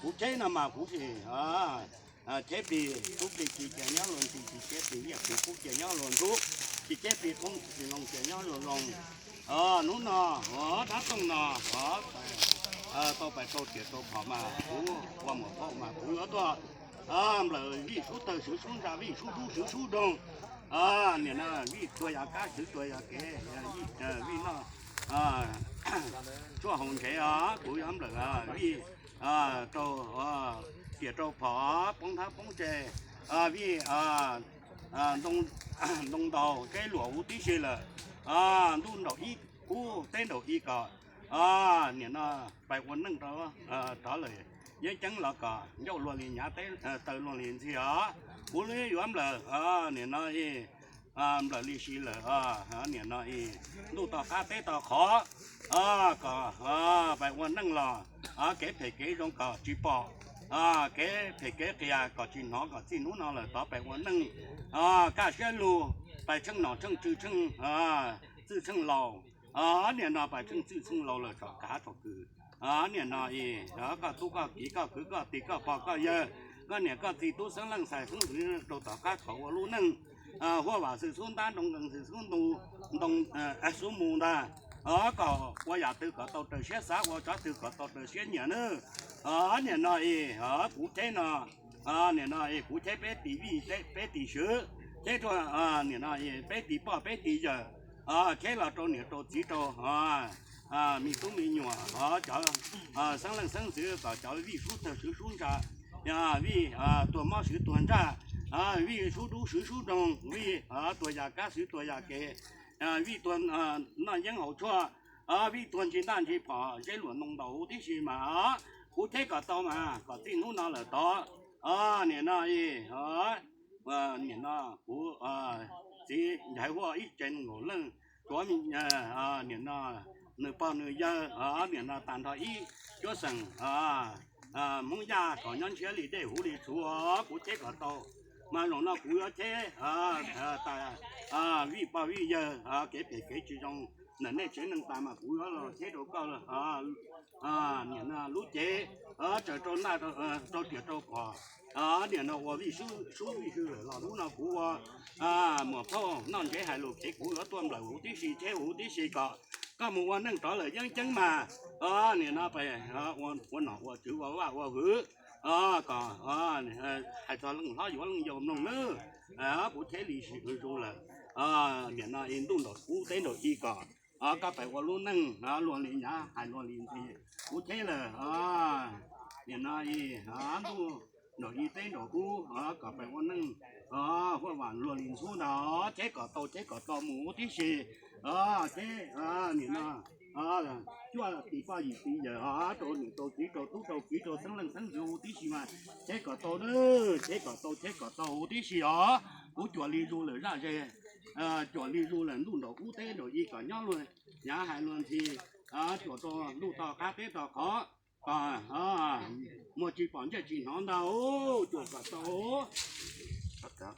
Kuv cheb no mas kuv tsis cheb plig tub plig ki ces nyob luag ntxhi, tsis cheb plig liaj plig kub ces nyob luag ntxhub, tsis cheb plig qoob plig loo ces nyob luag zoo. Hnub no dab tooj no tau pais rau tiam rau phom mas kuv ua muam phauj mas kuv yuav tuaj nplawm vij sub tawg swv sub ntsa, vij sub dub swv sub doog, niam no vij tuag yam kab swv tuag yam kev, vij noj tshuaj haus ntsev os, kuv yuav nplawm vij rau tiam rau phom poob thab poob tseg, vij ntoo ntaus teb luam huv tib si lawm, ntuj nraum ib kub teb nraum ib kom niam no pais ua neej rov lawm, yeeb ceeb los kom ncauj luag li nyav, teb taw luag li ntxhi os. Kuv yuav nplawm niam no nplawm li si lawm, niam no ntuj toj qab teb toj qhov kom pais ua neej los kev phem kev zoo kom tsis pom, kev phem kev qias kom tsis hnov, kom txij hnub no lawm tod pais ua neej kaj siab lug, pais tsheej nom tsheej tswv tsheej txwj tsheej laus, niam no pais tsheej txwj tsheej laus lawm tsom kav tsom kws. Niam no koj tub koj kiv koj kwv koj tij koj pog koj yawg, koj niam koj txiv tub xeeb leej xais xeeb ntxwv rau tom qab tshov ua lub neej, huaj vam xwm xub ntab, nroo nqees xwm xub ntu, ntoo xub mus ntag, kom ua yam twg kom tau raws siab xav, ua tsav twg kom tau raws siab nyiam nawb. Niam no es kuv cheb no, niam no es kuv cheb peb tis vij, peb tis swv, cheb rau niam no es peb tis poj peb tis yawm, cheb los rau niam rau txiv rau me tub me nyuam, cov xeeb leej xeeb ntxwv kom cov vij sub tawg swv sub ntsa, vij tuag mob swv tuag ntsaj, vij sub dub swv sub doog, vij tuag yam kab swv tuag yam kev, vij tuag noj yeeb haus tshuaj, vij tuag ntsis ntaj ntsis phom zeb luam ntoo ntaus huv tib si mas kuv cheb kom tau mas kom txij hnub no lawm tod. Niam no es, niam no kuv txiv ncaig huaj ib tsev nees nkaum leej, tuav niam no nws pog nws yawg, niam no tag nrho ib cuab xeem Hmoob Yaj kom nyob ntshiab li dej huv li txhuv, kuv cheb kom tau. Mas zaum no kuv yuav cheb tas vij pog vij yawg kev phem kev tsis zoo ntawm nej tsev neeg tas mas kuv yuav los cheb rau koj niam no lub cev tsaws rau ntaj rau tiam rau phom. Niam no ua vij sub vij sw lawm los hnub no kuv ua muam phauj noj ntsev hais lus kev kuv yuav tuaj nplawm huv tib si cheb huv tib si kom koj mus ua neej rov lawm yeeb ceeb mas niam no pes ua nom ua tswv ua vaj ua hwv kom hais txog leej hlob yuav leej yau mloog nawb. Kuv cheb li sis zus lawm, niam no es ntuj nraum ub teb nraum i kom koj pes ua lub neej luag li nyav hais luag li ntxhi. Kuv cheb lawm, niam no es ntuj nraum i teb nraum ub kom pes ua neej huaj vam luag li ntxhub ntag, cheb kom tau cheb kom tau mus huv tib si. Cheb niam no cuaj tis poj yim tis yawm rau niam rau txiv rau tub rau kiv rau xeeb leej xeeb ntxwv huv tib si mas cheb kom tau nawb, cheb kom tau cheb kom tau huv tib si os. Kuv cuam li zus lawm zaj ze, cuam li zus lawm ntuj nraum ub teb nraum i kom nyob luag nyav hais luag ntxhi, cuam rau ntuj toj qab teb toj qhov kom muag tsis pom ntsej tsis hnov ntag, cuam kom tau.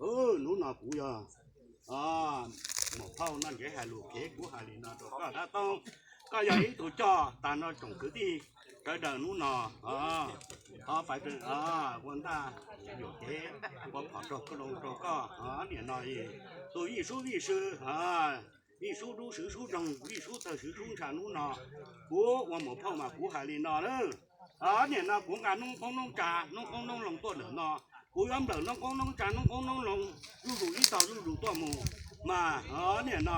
Hnub no kuv yog muam phauj noj ntsev hais lus kev kuv hais li no rau koj dab toob, koj yog ib tug coj tag nrho tsoom kwv tij sawv daws hnub no ho pais ua ntaj yuam kev ua phom rau koj, rau koj niam no es tus vij sub vij sw, vij sub dub swv sub doog, vij sub tawg swv sub ntsha hnub no. Kuv ua muam phauj mas kuv hais li no lawm, niam no kuv nqa noob qoob noob tsa noob qoob noob loo tuaj ntawm no, kuv yuav nplawm noob qoob noob tsa noob qoob noob loo zuj zus ib tog zuj zus tuaj mus. Mas niam no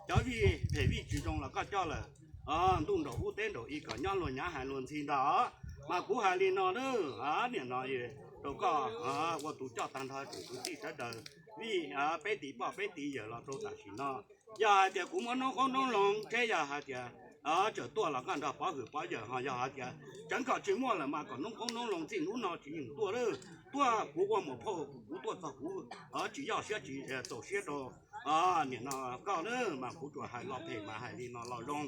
cov vij phem vij tsis zoo los koj coj lawm, ntuj nraum ub teb nraum i kom nyob luag nyav hais luag ntxhi ntag, mas kuv hais li no lawm, niam no rau koj ua tus coj tag nrho tsoom kwv tij sawv daws, vij peb tis poj peb tis yawm los rau tam sim no. Yog hais tias kuv muab noob qoob noob loo tseb yog hais tias tseem tuaj los koj nrog pov hwm pov yawm, ho yog hais tias tseev kom tsis muaj lawm mas kom noob qoob noob loo txij hnub no tsis yeem tuaj lawm. Tuaj kuv ua muam phauj kuv tuaj txog kuv tsis yoj siab tsis txaus siab rau niam no koj lawm, mas kuv tsuas hais lo phem mas hais li no los zoo.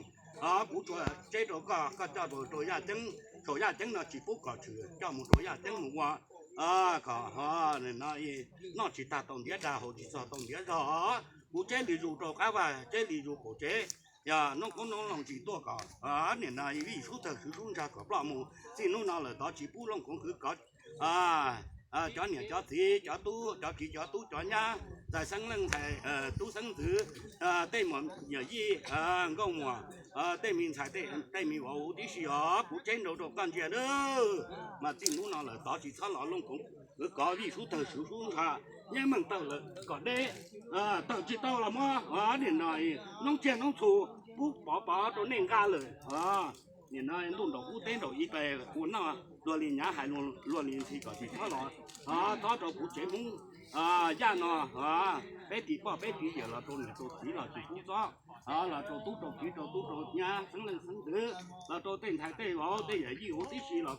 Kuv tsuas tseb rau koj, koj coj rau yaj ceeb, saum yaj ceeb no tsis pub kom tshwm, coj mus rau yaj ceeb mus ua kom noj tsis tag tau ntiav dag, haus tsis txog tau ntiav zog. Kuv tseb li zus rau qab vaj, tseb li zus qaum tsev, yog noob qoob noob loo tsis tuaj kom nim no vij sub tawg swv sub ntsha kom ploj mus. Txij hnub no lawm tod tsis pub Looj Koov khwv kov cov niam cov txiv, cov tub, cov kiv cov tub cov nyab, ntxhais xeeb leej ntxhais, tub xeeb ntxwv, tej muam yawm yij, nkauj muam, tej me ntxhais tej me vauv huv tib si os, kuv tseb nrau rau koj ntsia nawb. Mas txij hnub no lawm tod tsis txhob los Looj Koov khwv kov vij sub tawg swv sub ntsha, nyiaj meej tawg lawm kom deb, tawm tsis tau los muab nim no noob tsiaj noob txhu pub pov pov rau nej nqa lawm. Nim no ntuj nraum ub teb nraum i pes ua noj luag li nyav hais luag li ntxhi kom tsis txhob los, txhob rau kuv tsev Hmoob yaj no, peb tis poj peb tis yawm los rau niam rau txiv los tsis pub txob, los rau tub rau kiv rau tub rau nyab xeeb leej xeeb ntxwv los rau tej ntxhais tej vauv tej yawm yij huv tib si los